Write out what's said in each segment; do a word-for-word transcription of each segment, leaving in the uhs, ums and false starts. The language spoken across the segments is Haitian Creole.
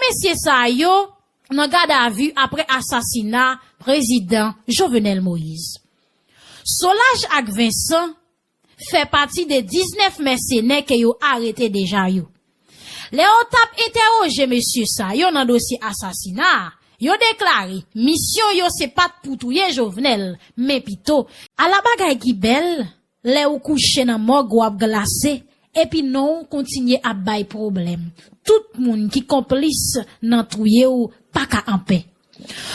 Mesye sa yo nan gadavi apre asasina prezidan Jovenel Moïse. Solaj ak Vincent fè pati de diznèf mèsenè ke yo arete deja yo. Lè yo t ap entèwoje mesye sa yo nan dosye asasina a, yo deklare misyon yo se pa t pou touye Jovenel, men pito. Ala bagay ki bèl, lè ou kouche nan mòg w ap glase, epi non w kontinye ap bay pwoblèm. Tout moun ki konplis nan touye w pa ka anpè.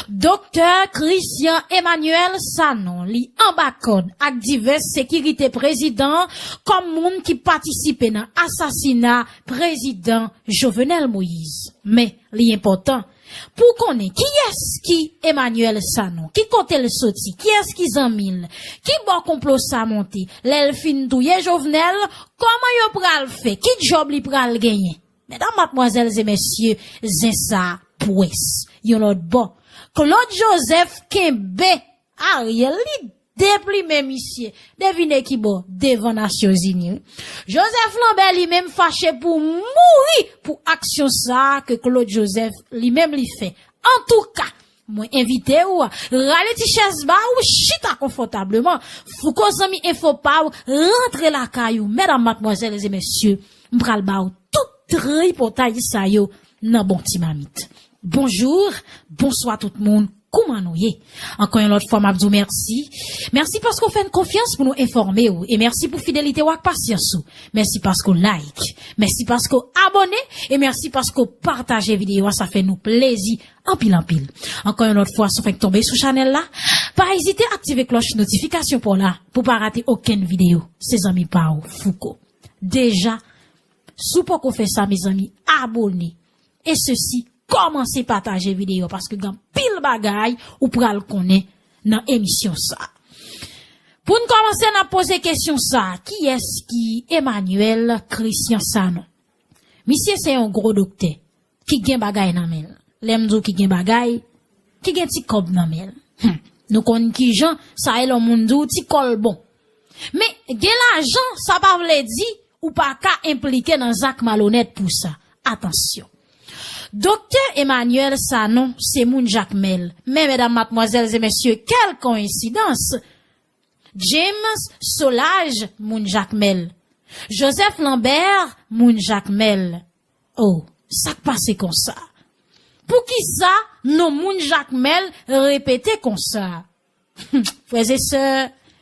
Doktè Christian Emmanuel Sanon, li anba kòd ak divès sekirite prezidan an kòm moun ki patisipe nan asasina prezidan Jovenel Moïse. Men, li enpòtan pou w konnen kiyès ki Emmanuel Sanon, ki kote l soti, kiyès ki zanmi l, ki bò konplo sa monte, lè l fin touye Jovenel, kòman yo pral fè, ki djòb li pral genyen. Medam, madmwazèl e mesye, zen sa a pwès. Yon lòt bò, Claude Joseph kenbe Ariel, li deplimen misye. Devine ki bò, devan Nasyonzini, wi. Joseph Lambert li menm fache pou mouri pou aksyon sa a ke Claude Joseph li menm li fè. Antouka, mwen envite w, rale ti chèz ba w, chita konfòtableman. Fouco zanmi enfo pa w, rantre lakay ou. Medam, madmwazèl e mesye, m pral ba w tout tripotay sa yo nan bon ti mamit. Bonjou, bonswa tout moun, kouman nou ye? Ankò yon lòt fwa, m ap di w mèsi. Mèsi paske w fè n konfyans pou nou enfòme w. E mèsi pou fidelite w ak pasyans ou. Mèsi paske w like. Mèsi paske w abòne. E mèsi paske w pataje videyo a. Sa fè nou plezi anpil, anpil. Ankò yon lòt fwa, si w fenk tonbe sou chanèl la, pa ezite aktive klòch notifikasyon pa w la pou w pa rate okenn videyo. Se zanmi pa w, Fouco. Deja, si w poko fè sa, mezanmi, abòne. E sesi, kòmanse pataje videyo a, paske gen anpil bagay ou pral konnen nan emisyon sa a. Pou n kòmanse, n ap poze kesyon sa a, kiyès ki Emmanuel Christian Sanon? Misye se yon gwo doktè ki gen bagay nan men l. Lè m di w ki gen bagay, ki gen ti kòb nan men l. Hmm. Nou konn kijan sa ye lè yon moun di w ti kò l bon. Men, gen lajan, sa pa vle di ou pa ka enplike nan zak malonèt pou sa. Atansyon. Doktè Emmanuel Sanon se moun Jakmèl. Men, medam, madmwazèl e mesye, kèl koyensidans! James Solages, moun Jakmèl. Joseph Lambert, moun Jakmèl. Oh, sa k pase konsa? Poukisa non moun Jakmèl repete konsa? Frè e sè,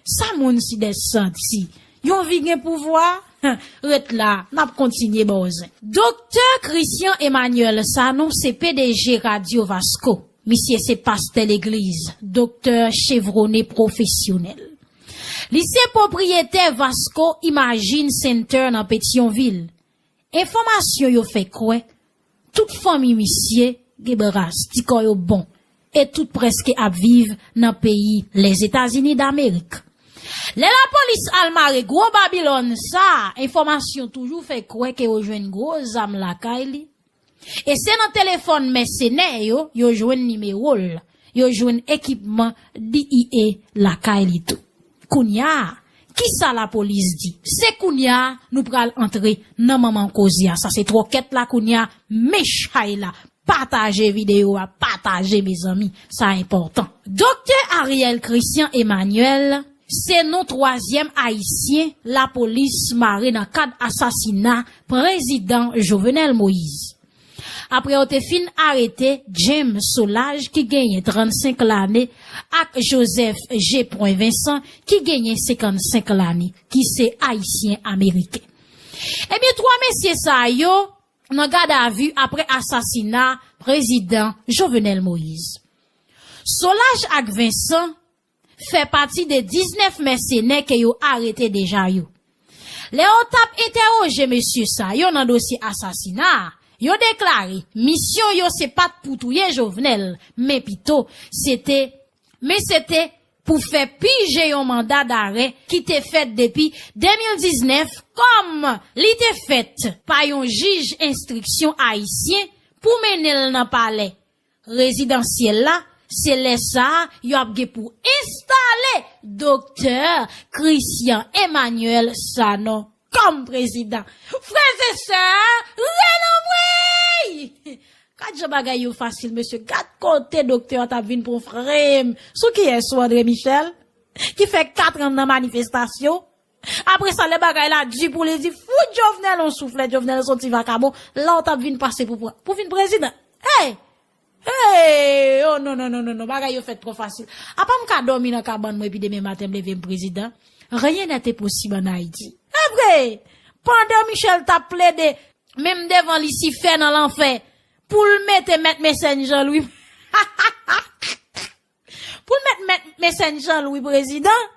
sa moun Sidès santi? Yon vi gen pouvwa? Ret la, n ap kontinye ba w zen. Doktè Christian Emmanuel Sanon se P D G Radyo Vasco. Misye se pastè legliz, doktè chevrone pwofesyonèl. Li se pwopriyetè Vasco Imagine Center nan Petyonvil. Enfòmasyon yo fè kwè tout fanmi misye gen bras, ti kò yo bon, e tout prèske ap viv nan peyi Lèzetazini Damerik. Lè lapolis al mare gwo Babilòn sa a, enfòmasyon toujou fè kwè ke yo jwenn gwo zam lakay li. E se nan telefòn mèsenè yo, yo jwenn nimewo l, yo jwenn ekipman D E A lakay li tou. Kounye a, kisa lapolis di? Se kounye a nou pral antre nan manman koze a. Sa se twòkèt la kounye a, men chay la. Pataje videyo a, pataje, mezanmi, sa enpòtan. Doktè Ariel Christian Emmanuel se non twazyèm Ayisyen lapolis mare nan kad asasina prezidan Jovenel Moïse. Apre yo te fin arete James Solages ki genyen trannsenk lane ak Joseph G. Vincent ki genyen senkannsenk lane, ki se Ayisyen Ameriken. Ebyen, twa mesye sa yo nan gadavi apre asasina prezidan Jovenel Moïse. Solages ak Vincent fè pati de diznèf mèsenè ke yo arete deja yo. Lè yo t ap entèwoje mesye sa yo nan dosye asasina a, yo deklare misyon yo se pa t pou touye Jovenel, men pito se te, men se te pou fè pije yon manda darè ki te fèt depi de mil diznèf, kòm li te fèt pa yon jij enstriksyon ayisyen pou mennen l nan palè rezidansyèl la, se lè sa a yo ap gen pou enstale Doktè Christian Emmanuel Sanon kòm prezidan. Frè e sè, relanmwey! Gad jan bagay yo fasil, mesye. Gad kote doktè a t ap vin pran frem. Sou kiyès ou, André Michel? Ki fè kat an nan manifestasyon. Apre sa, lè bagay la di pou li di, fout Jovenel yon souflèt, Jovenel se yon ti vakabon. La w t ap vin pase pou, pou vin prezidan. Hey! Hey! Oh, non, non, non, non, non. Bagay yo fèt twò fasil. Apa m ka dòmi nan kabann mwen epi demen maten m leve m prezidan? Rien n'est impossible en Haïti. E vre! Pandan Michel t ap plede, menm devan Lisifè nan lanfè, pou l mete mèt Mesèn Jan Lwi. Pou l mèt mèt Mesèn Jan Lwi prezidan.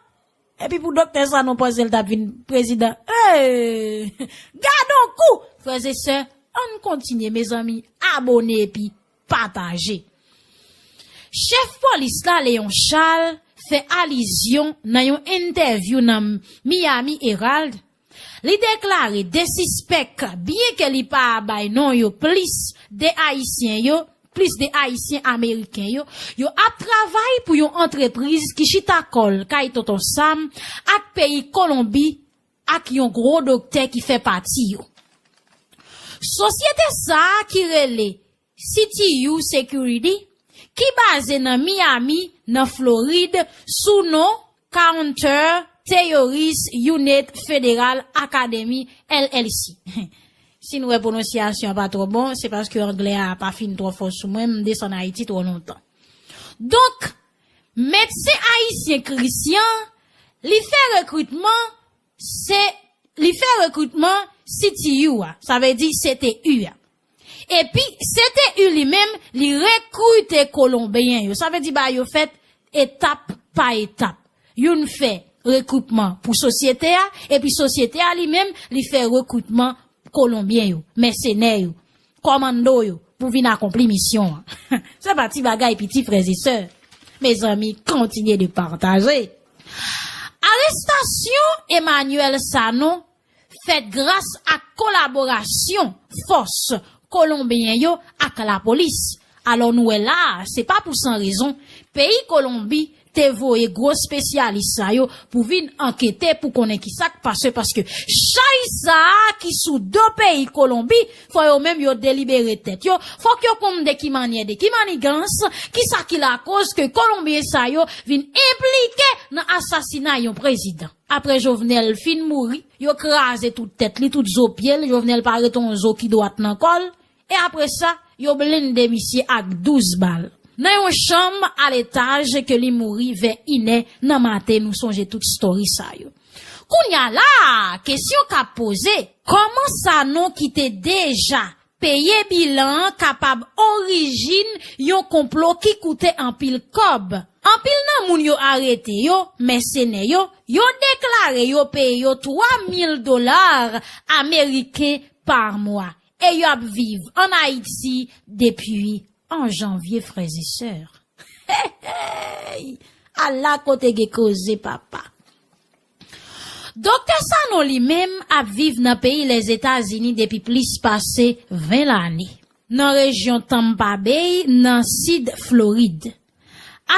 Epi pou doktè Sanon panse l t ap vin prezidan. Hey! Gadon kou! Frè e sè, ann kontinye, mezanmi, abone epi pataje. Chèf polis la, Léon Charles, fè alizyon nan yon entèvyou nan Miami Herald. Li deklare de sispèk, byenke li pa bay non yo, plis de Ayisyen yo, plis de Ayisyen Ameriken yo, yo ap travay pou yon antrepriz ki chita kò l kay Tonton Sam ak peyi Kolonbi ak yon gwo doktè ki fè pati yo. Sosyete sa a ki rele C T U Security, ki baze nan Miami, nan Florid, sou non Counter Terrorist Unit Federal Academy, L L C. Si n wè pwononsyasyon an pa twò bon, se paske anglè a pa fin twò fò sou mwen, m desann Ayiti twò lontan. Donk, medsen ayisyen Christian, li fè rekritman, se, li fè rekritman C T U a, sa vle di C T U a. Epi, C T U li menm, li rekrite Kolonbyen yo. Sa vle di bagay yo fèt etap pa etap. Youn fè rekritman pou sosyete a, epi sosyete a li menm, li fè rekritman Kolonbyen yo, mèsenè yo, kòmando yo, pou vin akonpli misyon an. Se pa ti bagay piti, frè e sè. Mezanmi, kontinye de pataje. Arestasyon Emmanuel Sanon fèt gras ak kolaborasyon fòs kolonbyen yo ak lapolis. Alò nou wè la a, se pa pou san rezon, peyi Kolonbi te voye gwo espesyalis sa yo pou vin ankete pou konnen ki sa k pase, paske chay sa a ki sou do peyi Kolonbi, fò yo menm yo delibere tèt yo, fòk yo konn de ki mannyè, de ki manigans, ki sa ki lakoz ke Kolonbyen sa yo vin enplike nan asasina yon prezidan. Apre Jovenel fin mouri, yo kraze tout tèt li, tout zo pye l, Jovenel pa rete yon zo ki dwat nan kò l, e apre sa, yo blende misye ak douz bal. Nan yon chanm a letaj ke li mouri vè inè nan maten, nou sonje tout story sa yo. Kounye a la, kesyon k ap poze, kòman Sanon ki te deja peye bilan an kapab orijin yon konplo ki koute anpil kòb? Anpil nan moun yo arete yo, mèsenè yo, yo deklare yo peye yo twa mil dola ameriken pa mwa. E y ap viv ann Ayiti depi an janvye, frè e sè. Hey, hey! Ala kote gen koze, papa. Doktè Sanon li menm ap viv nan peyi Lèzetazini depi plis pase ven lane, nan rejyon Tampa Bay, nan sid Florid.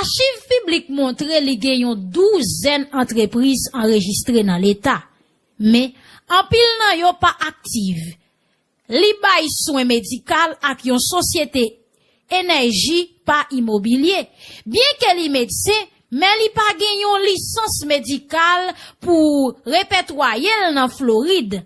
Achiv piblik montre li gen yon douzèn antrepriz anrejistre nan leta. Men, anpil nan yo pa aktif. Li bay swen medikal ak yon sosyete enèji pa imobilye. Byenke li medsen, men li pa gen yon lisans medikal pou repètwaye l nan Florid.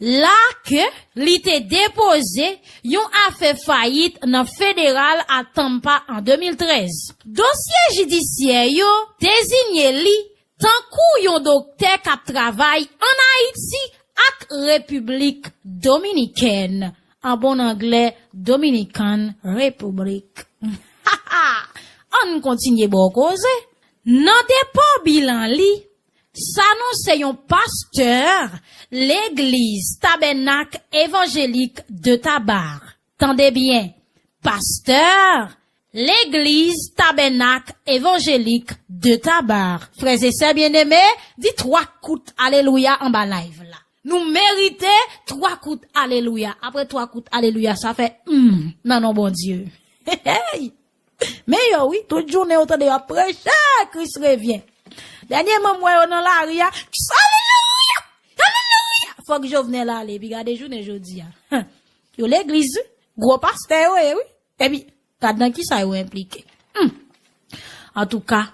La ke li te depoze yon afè fayit nan federal a Tampa an de mil trèz. Dosye jidisyè yo deziye li tankou yon doktè k ap travay ann Ayiti ak Repiblik Dominikèn, an bon anglè, Dominican Republic. Ann kontinye ba w koze. Nan depo bilan li, Sanon se yon pastè legliz Tabènak Evanjelik de Tabar. Tande byen, pastè legliz Tabènak Evanjelik de Tabar. Frè e sè byeneme, di twa kout alelouya anba live la. Nou merite twa kout alelouya. Apre twa kout alelouya, sa fè hmm nan non Bondye. Hey, hey! Men yo, wi, tout jounen ou tande yo ap preche, Kris revyen. Dènyèman, m wè yo nan lari a, alelouya, alelouya. Fòk Jovenel ale, epi gade jounen jodi a. Yo legliz, wi. Gwo pastè yo ye, wi. Epi, gad nan kisa yo enplike. Hmm. Antouka,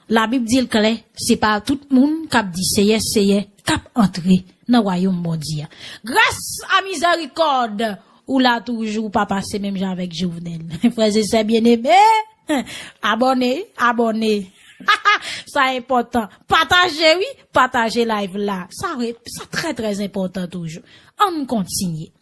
Labib di l klè, se pa tout moun k ap di Seyè, Seyè, k ap antre nan wayòm Bondye a. Gras a mizèrikòd, ou la toujou, ou pa pase menm jan avèk Jovenel. Frè e sè byeneme, abòne, abòne. Sa enpòtan. Pataje, wi, pataje live la. Sa, sa trè, trè enpòtan toujou. Ann kontinye.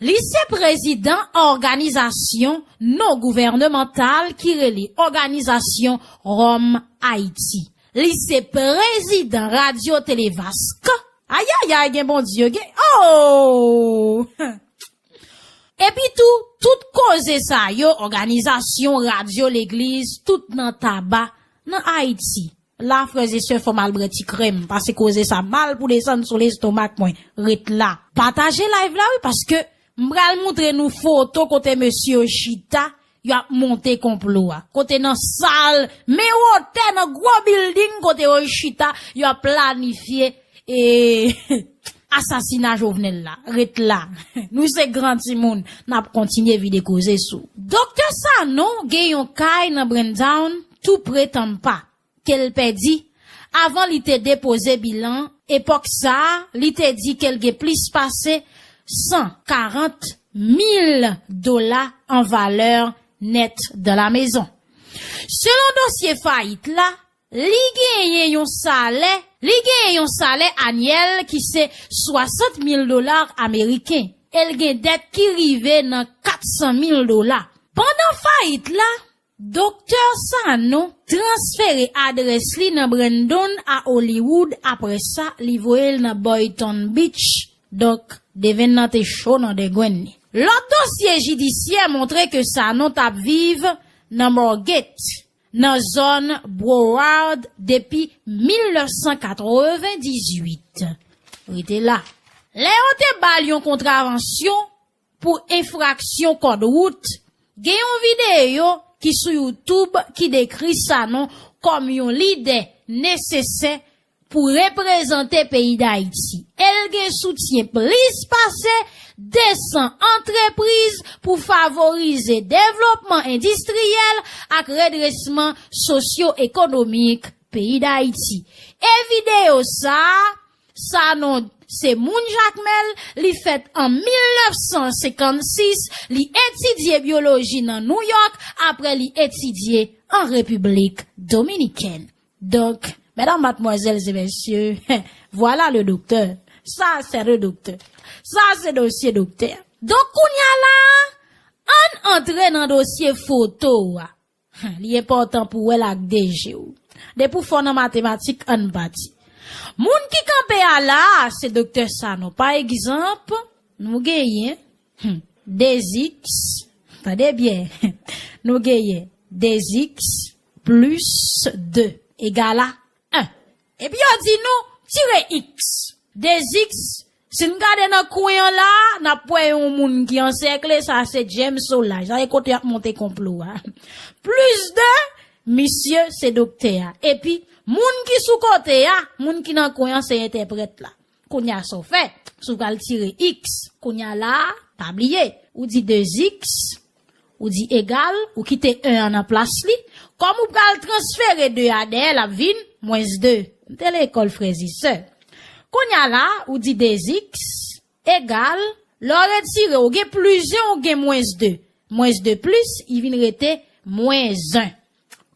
Li se prezidan òganizasyon non gouvènemantal ki rele Òganizasyon Ròm Ayiti. Li se prezidan Radyo Televask. Ayayay, gen Bondye, gen, oh! Epi tou, tout koze sa yo, òganizasyon, radyo, legliz, tout nan taba, nan Ayiti. La, frè e sè, fò m al bwè ti krèm, paske koze sa mal pou desann sou lestomak mwen. Ret la. Pataje live la, wi, paske m pral montre nou foto kote mesye yo chita, y ap monte konplo a. Kote nan sal, men wotè nan gwo bilding kote yo chita, y ap planifye, e, asasina Jovenel la. Ret la. Nou se gran timoun, n ap kontinye vide koze sou. Doktè Sanon gen yon kay nan Brandon, tou pre Tampa, ke l pèdi avan li te depoze bilan. Epòk sa a, li te di ke l gen plis pase san karant mil dola an valè nèt de la mezon. Selon dosye fayit la, li genyen yon salè, li genyen yon salè anyèl ki se swasant mil dola ameriken, e l gen dèt ki rive nan kat san mil dola. Pandan fayit la, Doktè Sanon transfere adrès li nan Brandon a Hollywood, apre sa, li voye l nan Boynton Beach. Donk, devèn nan te cho nan degrenn li. Lòt dosye jidisyè montre ke Sanon t ap viv nan Margate, nan zòn Broward depi mil nèf san katreven dizuit. Rete la. Lè yo te ba l yon kontravansyon, pou enfraksyon kòd wout, gen yon videyo ki sou YouTube ki dekri Sanon kòm yon lidè nesesè pou reprezante peyi Dayiti. E l gen soutyen plis pase de san antrepriz pou favorize devlopman endistriyèl ak redresman sosyo-ekonomik peyi Dayiti. E videyo sa a, Sanon se moun Jakmèl, li fèt an mil nèf san senkannsis, li etidye byoloji nan Nouyòk, apre li etidye an Repiblik Dominikèn. Donk, medam, madmwazèl e mesye, vwala le doktè. Sa se le doktè. Sa se dosye doktè. Donk, kounye a la, ann antre nan dosye foto a. Li enpòtan pou w wè l ak de je w. Depi w fò nan matematik, ann pati. Moun ki kanpe a la a, se doktè Sanon. Pa egzanp, nou genyen, hmm, de x, tande byen, nou genyen de x plis de egal a en. Epi yo di nou, tire x. De x, si n gade nan kwen an la, n ap wè yon moun ki ansèkle, sa se James Solages. Sa se kote y ap monte konplo a. Plis de, misye se doktè a. Epi, moun ki sou kote a, moun ki nan kwen an, se entèprèt la. Kounye a, sa w fè, si w pral tire x, kounye a la, pa bliye, ou di de x, ou di egal, ou kite en an nan plas li. Kòm ou pral transfere de a dèyè, l ap vin mwens de. M te lekòl, frè e sè. Kounye a la, ou di de x egal, lè w retire, ou gen plis en, ou gen mwens de. Mwens de plis, li vin rete mwens en.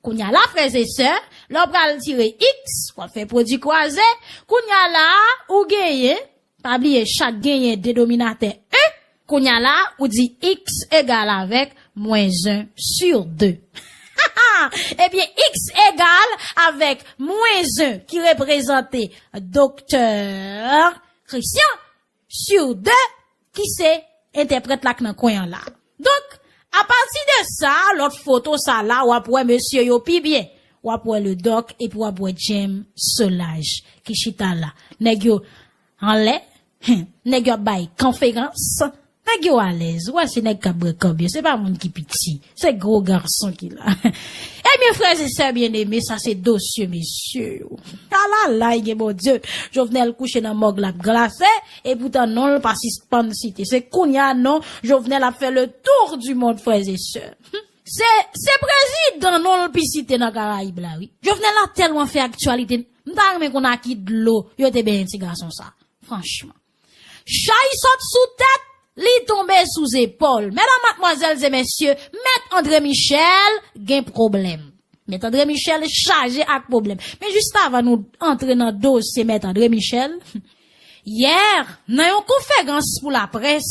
Kounye a la, frè e sè, lè w pral tire x, w ap fè pwodui kwaze. Kounye a la, ou genyen, pa bliye, chak genyen denominatè en. Kounye a la, ou di x egal avèk mwens en sur de. Ebyen, x egal avèk mwens en ki reprezante doktè Christian sur de ki se entèprèt la k nan kwen an la. Donk, apati de sa, lòt foto sa la, w ap wè mesye yo pi byen. W ap wè Ledòk epi w ap wè James Solages ki chita la. Nèg yo anlè, nèg yo ap bay konferans, nèg yo alèz. Ou wè se nèg k ap bwè kòb yo, se pa moun ki piti, se gwo gason ki la. Ebyen, frè e sè byeneme, sa se dosye mesye yo. Alalay, gen Bondye. Jovenel kouche nan mòg, l ap glase, epoutan non l pa sispann site. Se kounye a non Jovenel ap fè le tour du monde, frè e sè. Se, se prezidan non l pi site nan Karayib la, wi. Jovenel la tèlman fè aktyalite, m ta renmen konn a ki dlo yo te benyen ti gason sa. Franchman. Chay sot sou tèt, li tonbe sou zepòl. Medam, madmwazèl e mesye, Mèt André Michel gen pwoblèm. Mèt André Michel chaje ak pwoblèm. Men jis avan nou antre nan dosye Mèt André Michel, yè, nan yon konferans pou laprès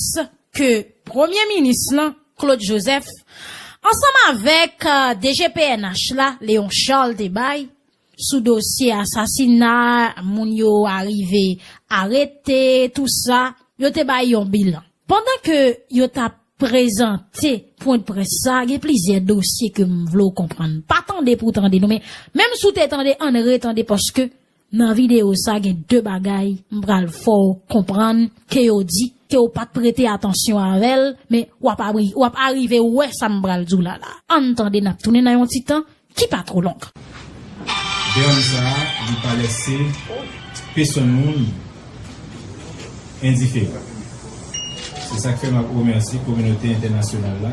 ke Premye Minis lan, Claude Joseph, ansanm avèk, euh, D G P N H la, Léon Charles te bay, sou dosye asasina, moun yo arive arete, tou sa, yo te bay yon bilan. Pandan ke yo t ap prezante pwen de près sa, gen plizyè dosye ke m vle w konprann. Pa tande pou tande non, men menm si w te tande, ann retande, paske nan videyo sa, gen de bagay m pral fè w konprann ke yo di, ke w pa t prete atansyon avè l, men w ap abri-, w ap arive wè sa m pral di w la la. Ann tande, n ap tounen nan yon ti tan ki pa twò long. Dram sa a, li pa lese pèsonn moun endiferan. Se sa k fè m ap remèsye kominote entènasyonal la,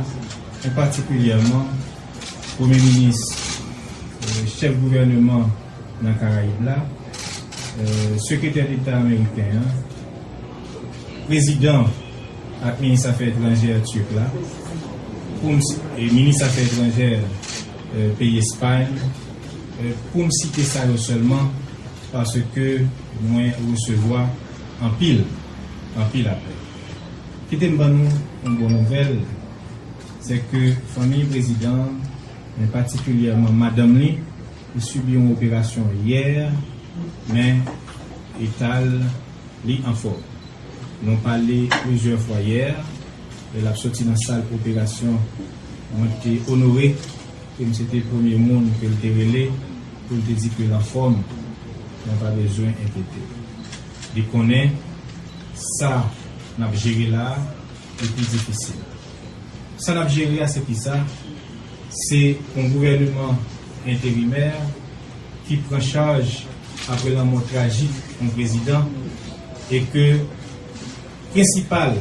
men patikilyèman Premye Minis, euh, chèf gouvèneman nan Karayib la, euh, Sekretè Deta ameriken an, prezidan ak minis afè etranjè tirk la, pou m si-, e minis afè etranjè, euh, peyi Espay, euh, pou m site sa yo sèlman, paske mwen resevwa anpil, anpil apèl. Kite m ban nou yon bon nouvèl, se ke fanmi prezidan, men patikilyèman madanm li, li sibi yon operasyon yè, men eta l, li anfòm. Nou pale plizyè fwa yè, lè l ap soti nan sal operasyon, mwen te onore ke m se te premye moun ke l te rele pou l te di ke l anfòm, mwen pa bezwen enkyete. Li konnen sa n ap jere la a, li pi difisil. Sa n ap jere a se kisa? Se yon gouvèneman enterimè ki pran chaj apre lanmò trajik yon prezidan e ke prensipal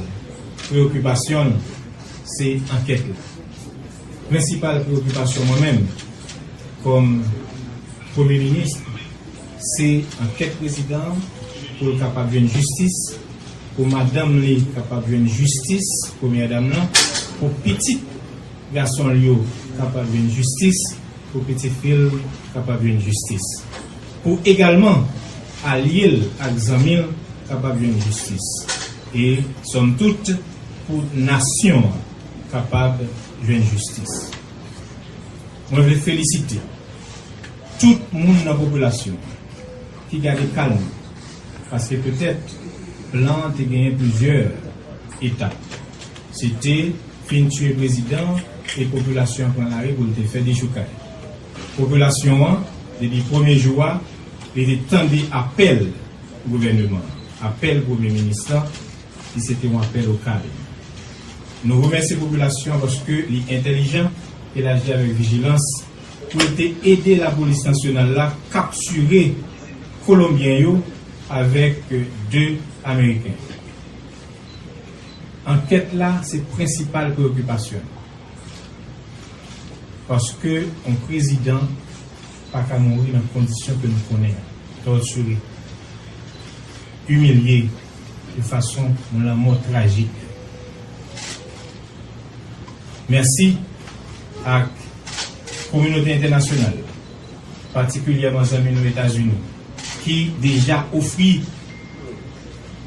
preyokipasyon l se ankèt la. Prensipal preyokipasyon mwen menm, kòm Premye Minis, se ankèt prezidan an pou l kapab jwenn jistis, pou madanm li kapab jwenn jistis, premyè dam nan, pou pitit gason l yo kapab jwenn jistis, pou pitit fi l kapab jwenn jistis. Pou egalman alye l ak zanmi l kapab jwenn jistis. E, sòm tout, pou nasyon an kapab jwenn jistis. Mwen vle felisite tout moun nan popilasyon ki gade ka l, paske petèt plan an te genyen plizyè etap. Se te fin tiye prezidan e popilasyon an pran lari pou l te fè dechoukay. Popilasyon an, depi premye jou a, li te tande apèl gouvèneman an, apèl premye minis lan, ki se te yon apèl o kalm. Nou remèsye popilasyon an paske li entèlijan e l aji avèk vijilans pou l te ede lapolis nasyonal la kaptire Kolonbyen yo avèk de Ameriken. Ankèt la se prensipal preyokipasyon l. Paske yon prezidan pa ka mouri nan kondisyon ke nou konnen an, tòtire, imilye de fason yon lanmò trajik. Mèsi ak kominote entènasyonal, patikilyèman zanmi nou Etazini, ki deja ofri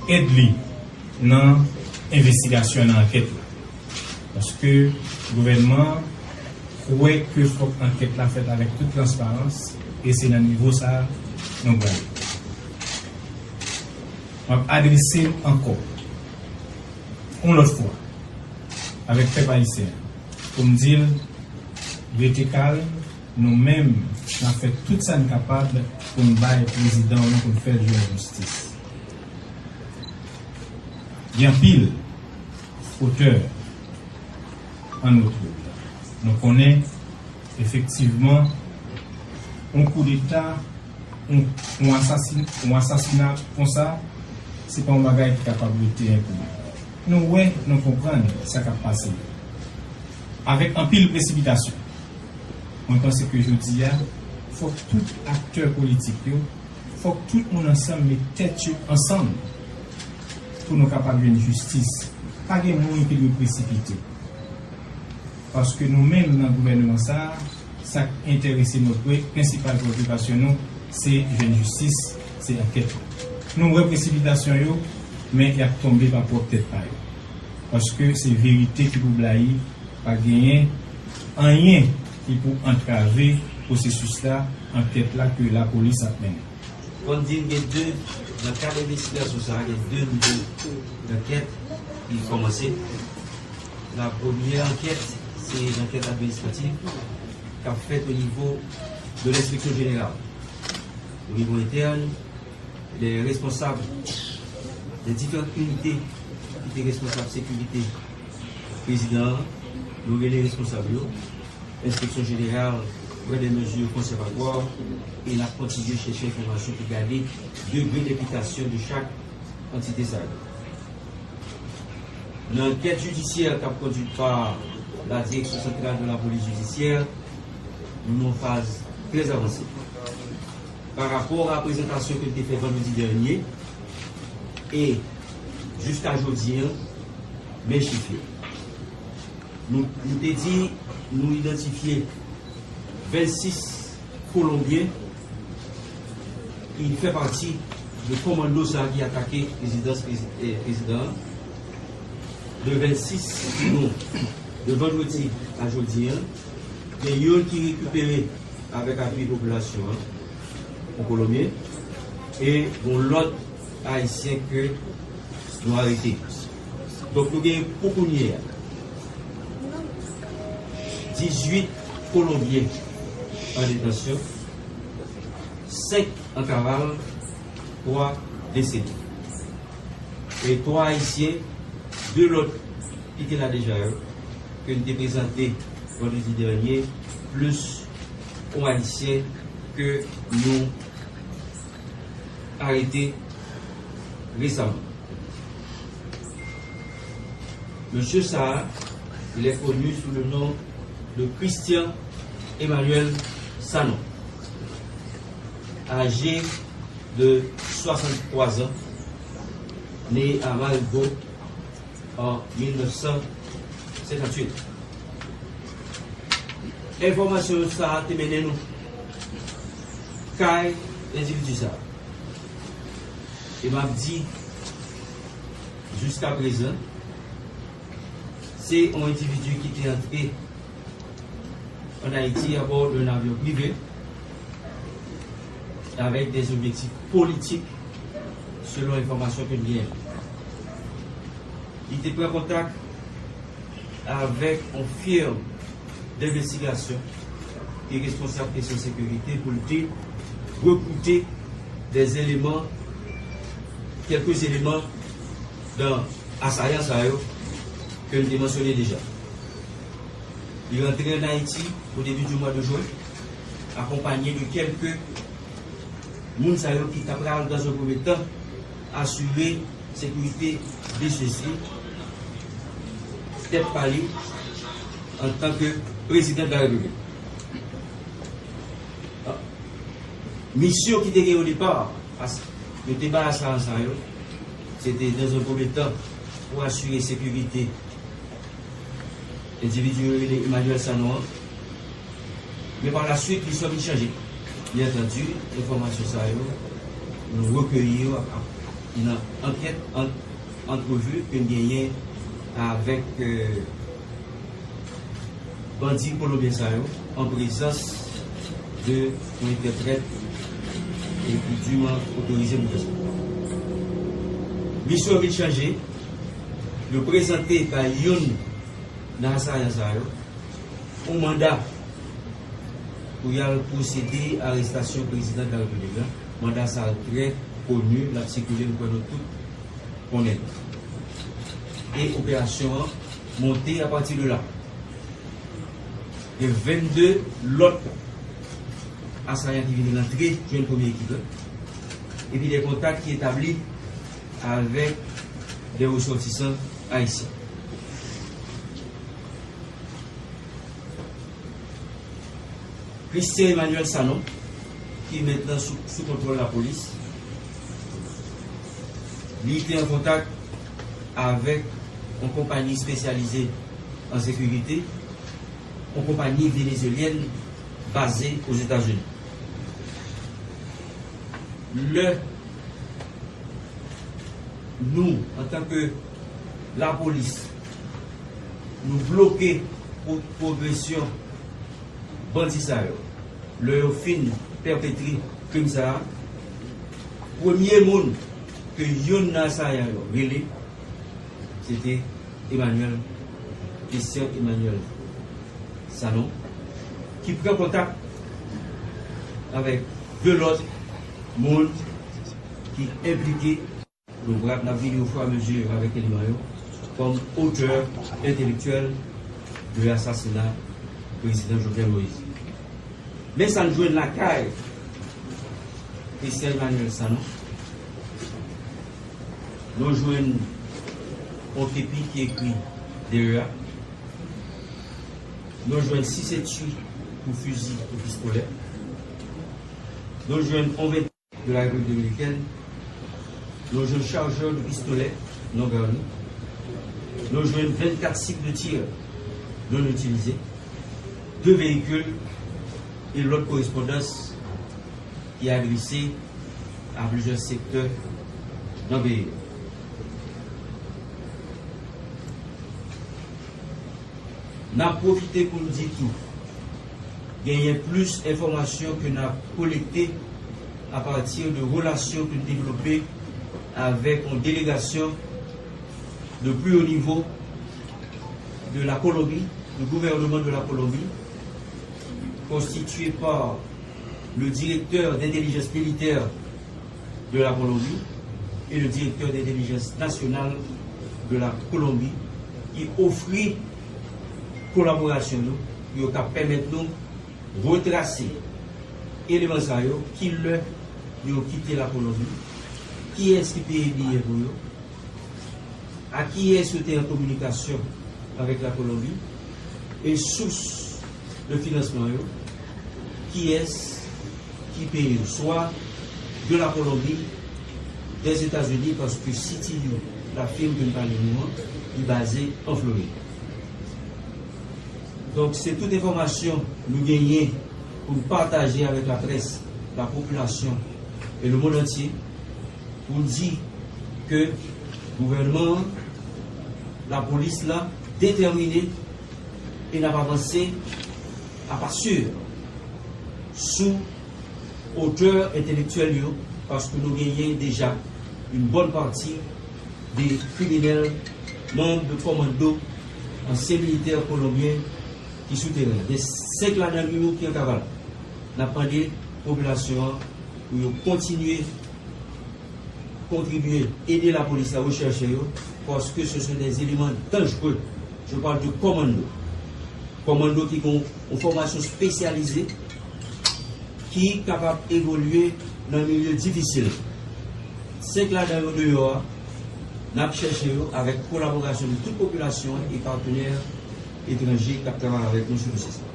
èd li nan envestigasyon, nan ankèt la. Paske gouvènman an kwè ke fòk ankèt la fèt avèk tout transparans, e se nan nivo sa a nou prale. M ap adrese m ankò, yon lòt fwa, avèk pèp ayisyen an, pou m di l, rete kalm, nou menm, n ap fè tout sa n kapab pou n bay prezidan nou, pou n fè l jwenn jistis. Gen anpil otè an nou twoup. Nou konnen Efektivman, yon koudeta, yon, yon asasin-, yon asasina konsa, se pa yon bagay ki kapab rete enpini. Nou wè, nou konprann sa k ap pase. Avèk anpil presipitasyon, mwen panse ke jodi a, fòk tout aktè politik yo, fòk tout moun ansanm met tèt yo ansanm pou nou kapab jwenn jistis. Pa gen moun ki dwe presipite. Paske nou menm nan gouvènman sa a, sa k enterese nou, pre-, prensipal preokipasyon nou, se jwenn jistis, se ankèt. Nou wè presipitasyon yo, men y ap tonbe pa pwòp tèt pa yo. Paske se verite ki pou blayi, pa genyen anyen ki pou antrave pwosesis la, ankèt la ke lapolis ap mennen. Fò n di n gen de, nan kad envestigasyon sa a, gen de nivo dankèt ki kòmanse. La premyè ankèt, se lankèt administrativ k ap fèt o nivo de lenspeksyon jeneral. O nivo entèn, lè responsab de diferan inite ki te responsab sekirite prezidan an, nou rele responsab yo. Enspeksyon jeneral pran de mezi konsèvatwa e n ap kontinye chèche enfòmasyon pou gade degre enplikasyon de chak antite sa yo. Nan ankèt jidisyè k ap kondui pa la Direction Centrale de la Police Judiciaire, nou nan yon faz trè avanse. Pa rapò a prezantasyon ke n te fè vandredi dènye, e jiska jodi an, men chif yo. Nou, nou te di nou idantifye vennsis Kolonbyen ki fè pati de kòmando sa a ki atake rezidans prezi-, eh, prezidan an. De vennsis non, de vandredi a jodi an, gen youn ki rekipere avèk apui popilasyon an, yon Kolonbyen, e yon lòt Ayisyen ke nou arete. Donk, nou gen pou kounye a dizuit Kolonbyen an detansyon, senk an kaval, twa desede. E twa Ayisyen, de lòt ki te la deja yo, ke n te prezante vandredi dènye, plis yon Ayisyen ke nou arete resaman. Mesye sa a, il est connu sous le nom de Christian Emmanuel Sanon, âgé de soixante-trois ans, né à Marigot en mille neuf cent cinquante-huit. Enfòmasyon sa a te mennen nou kay endividi sa a. E m ap di, jiska prezan, se yon endividi ki te antre ann Ayiti abò d'un avion privé avec des objectifs politiques, selon enfòmasyon ke n genyen. Li te pran kontak avèk yon firm denvestigasyon ki responsab kesyon sekirite pou l te rekwoute des éléments, quelques éléments dans asayan sa yo ke n te mansyone deja. Li rantre ann Ayiti o debi di mwa de jen, akonpanye de kèlke moun sa yo ki ta pral, dans un premier temps, asire sekirite de sesi, tèt pa li, antanke prezidan de la repiblik. Misyon ki te gen o depa, as-, yo te bay asayan sa yo, se te, dans un premier temps, pou asire sekirite endividi yo rele Emmanuel Sanon an. Men pa la swit, listwa vin chanje. Byen antandi, enfòmasyon sa yo, nou rekeyi yo ap, ap, nan ankèt, an, antrevi ke n genyen avèk, euh, bandi kolonbyen sa yo, an prezans de yon entèprèt e ki diman otorize pou fè sa. Misyon vin chanje, yo prezante bay youn nan asayan sa yo yon manda pou y al pwosede arestasyon prezidan de la repiblik la. Manda sa a trè koni, l ap sikile, m kwè nou tout konnen l. E operasyon an monte apati de la. Gen vennde lòt asayan ki vini rantre jwenn premye ekip la. Epi de kontak ki etabli avèk de resòtisan ayisyen. Christian Emmanuel Sanon, ki mentnan sou, sou kontwòl lapolis, li te an kontak avèk yon konpayi espesyalize an sekirite, yon konpayi venezuelyèn baze Ozetazini. Lè nou, antanke lapolis, nou bloke pro-, pwogresyon bandi sa yo, lè yo fin pèpetre krim sa a, premye moun ke youn nan asayan yo rele, se te Emmanuel, Christian Emmanuel Sanon, ki pran kontak avèk de lòt moun ki enplike. Nou pral, n ap vini ofirameziye avèk eleman yo kòm otè entelektyèl de asasina prezidan Jovenel Moïse. Men sa n jwenn lakay Christian Emmanuel Sanon. Nou jwenn yon kepi ki ekri D E A. Nou jwenn sis etui pou fizi e pistolè. Nou jwenn yon vennde la Repiblik Dominikèn. Nou jwenn chajè de pistolè non garni. Nou jwenn vennkat sik de tir non itilize, de veyikil e lòt korespondans ki adrese a plizyè sektè nan peyi a. N ap pwofite pou n di tou, genyen plis enfòmasyon ke n ap kolekte apati de relasyon ke n devlope avèk yon delegasyon de plus haut niveau de la Colombie, du gouvernement de la Colombie, constitué par le directeur d'intelligence militaire de la Colombie et le directeur d'intelligence nationale de la Colombie, ki ofri kolaborasyon yo, yo ka pèmèt nou retrase eleman sa yo, ki lè yo kite Lakolonbi, kiyès ki peye biyè pou yo, a kiyès yo te an kominikasyon avèk Lakolonbi, e sous de finansman yo, kiyès ki peye yo, swa de Lakolonbi, dèzetazini, paske C T U, la firm ke n pale nou an, li baze an Florid. Donk, se tout enfòmasyon nou genyen pou n pataje avèk laprès, lapopilasyon e lemonn antye, pou n di ke gouvènman an, lapolis la detèmine e n ap avanse apa sir sou otè entelektyèl yo, paske nou genyen deja yon bòn pati de kriminèl, manm de kòmando, ansyen militè kolonbyen ki sou teren. Gen senk ladan yo ki an kaval. N ap mande popilasyon an pou yo kontinye kontribye, ede lapolis la rechèche yo, paske ce sont des éléments dangereux. Je parle de kòmando. Kòmando ki gen yon fòmasyon espesyalize, ki kapab evolye nan milye difisil. Senk ladan yo deyò a, n ap chèche yo avèk kolaborasyon de tout popilasyon an e patnè etranje k ap travay avèk nou sou dosye sa.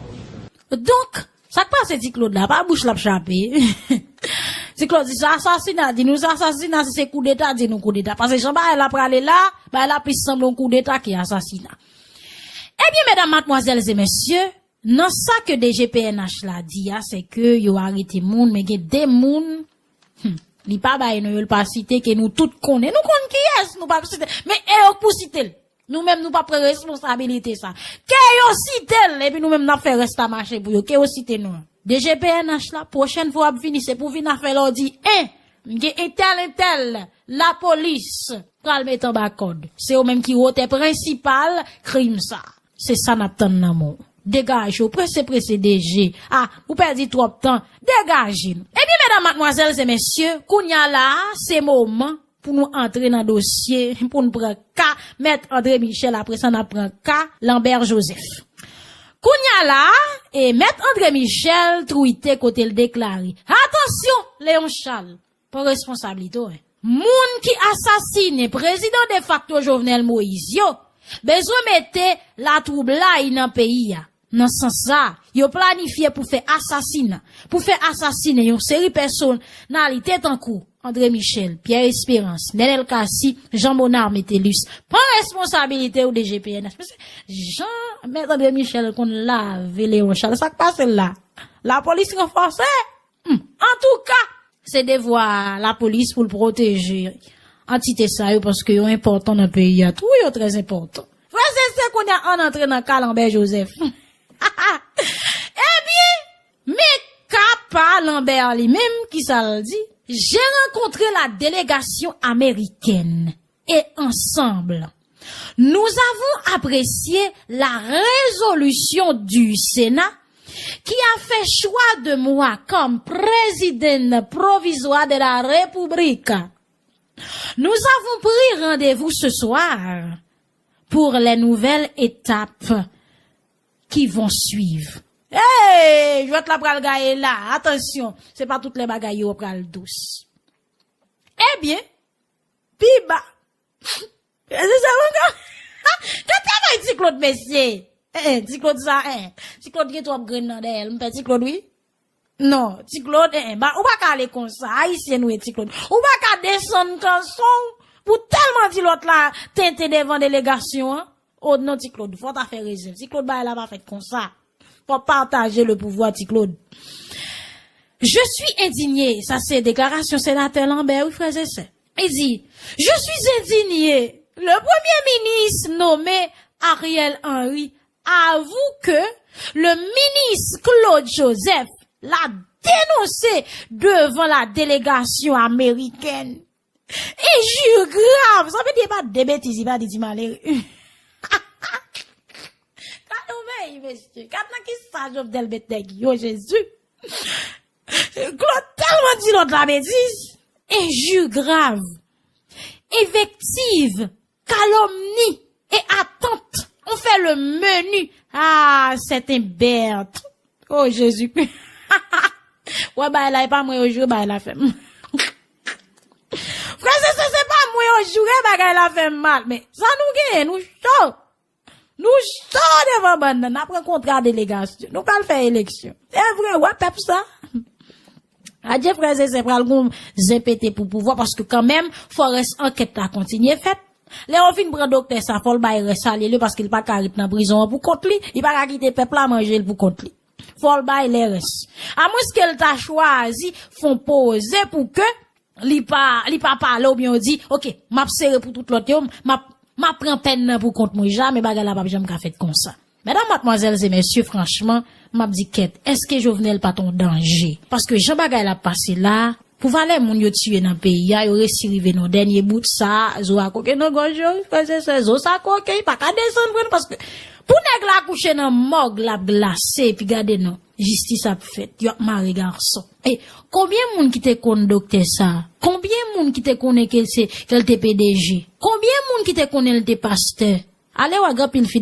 Donk, sa k pase Ti Claude la, pa bouch l ap chape. Ti Claude di se asasina, di nou se asasina, si se koudeta, di nou koudeta. Paske jan bagay la prale la, bagay la plis sanble yon koudeta ke asasina. Ebyen, medam, madmwazèl e mesye, nan sa ke D G P N H la di a, se ke yo arete moun, men gen de moun, hmm, li pa bay non yo, li pa site, ke nou tout konnen. Nou konn kiyès, nou p ap site. Men e yo k pou site l. Nou menm, nou p ap pran responsabilite sa. Ke yo site l, epi nou menm, n ap fè rès la mache pou yo. Ke yo site non. D G P N H la, pwochèn fwa w ap vini, se pou vin a fè lè w di, en, m gen entèl, entèl, lapolis pral met anba kòd. Se yo menm ki otè prensipal krim sa. Se sa n ap tann nan men w. Degaje w, prese, prese, D G. A, ou pèdi twòp tan. Degaje nou. Ebyen, medam, madmwazèl e mesye, kounye a la a, se moman pou nou antre nan dosye, pou n pran ka Mèt André Michel, apre sa, n ap pran ka Lambert Joseph. Kounye a la, e Mèt André Michel twite kote l deklare, atansyon, Léon Charles, pran responsablite w, wi. Moun ki asasinen prezidan defakto Jovenel Moïse yo, bezwen mete latwoublay nan peyi a. Nan sans sa, yo planifye pou fè asasina, pou fè asasinen yon seri pèsonalite tankou André Michel, Pierre Espérance, Nenel Cassy, Jean Monard Métellus. Pran responsabilite w, D G P N H. Mesye, jan Mèt André Michel konn lave Léon Charles, sa k pase l la? Lapolis ranfòse? Hmm. Antouka, se devwa lapolis pou l pwoteje antite sa yo, paske yo enpòtan nan peyi a tou, yo trè enpòtan. Frè e sè, kounye a ann antre nan ka Lambert Joseph. Ebyen, men ka pa Lambert li menm, ki sa l di? J'ai rencontré la délégation américaine et ensemble, nous avons apprécié la résolution du Sénat qui a fait choix de moi comme président provisoire de la République. Nous avons pris rendez-vous ce soir pour les nouvelles étapes qui vont suivre. Hey, jwèt la pral gaye la. Atansyon, se pa tout lè bagay yo pral dous. Ebyen, pi ba. Se sa mwen ka. Gade travay Ti Claude, mesye. Eh, eh, Ti Claude sa, eh. Ti Claude gen twòp grenn nan dèyè l. M pè Ti Claude, wi. Non, Ti Claude, eh, eh, ba, ou pa ka ale konsa. Ayisyen nou ye, Ti Claude. Ou pa ka desann kanson w pou tèlman di lòt la tenten devan delegasyon an. Oh non, Ti Claude, fò w ta fè rezèv. Ti Claude, bagay la pa fèt konsa. Fò w pataje le pouvwa, Ti Claude. Je suis indigné. Sa se deklarasyon senatè Lambert, wi, frè e sè. Li di, je suis indigné. Le premier ministre nommé Ariel Henry avoue que le ministre Claude Joseph l'a dénoncé devant la délégation américaine. Injure grave. Sa vle di e pa de betiz, e pa de ti malere. Gade yon peyi, mesye. Gade nan ki sa Jovenel met nèg yo, Jezi. Claude tèlman di lòt la betiz. Injure grave. Invective, calomnie et atteinte ont fait le menu. Ah, c'est un Berthe. Oh, Jezi. Wè, bagay la, e pa mwen yo joure, bagay la fè m. Frè e sè, se pa mwen yo joure, bagay la fè m mal. Men, sa nou genyen, nou cho. Nou cho devan bann nan, n ap rankontre a delegasyon. Nou pral fè eleksyon. E vre, wè pèp sa. Adje frè e sè, pral gon zen pete pou pouvwa, paske kanmenm, fò rès ankèt la kontinye fèt. Lè yo fin pran doktè sa, fò l bay rès a li, li, paske li pa ka ret nan prizon an pou kont li. Li pa ka kite pèp la manje l pou kont li. Fò l bay lè rès. Amwenske l ta chwazi fè yon poze pou ke li pa, li pa pale oubyen yo di, "Ok, m ap sere pou tout lòt yo, m ap, m ap pran pèn nan pou kont mwen." Jamè bagay la p ap janm ka fèt konsa. Medam, madmwazèl e mesye, franchman, m ap di kèt, èske Jovenel pa t yon danje? Paske jan bagay la ap pase la, pou valè moun yo tiye nan peyi a, yo resi rive nan dènye bout sa, zo a koke nan gòj yo, frè e sè, zo sa koke, li pa ka desann vre non, paske pou nèg la kouche nan mòg, l ap glase, epi gade non, jistis ap fèt, yo ap mare gason. E konbyen moun ki te konn doktè sa? Konbyen moun ki te konnen ke se, ke l te P D G? Konbyen moun ki te konnen l te pastè? Ale wè gen anpil fidèl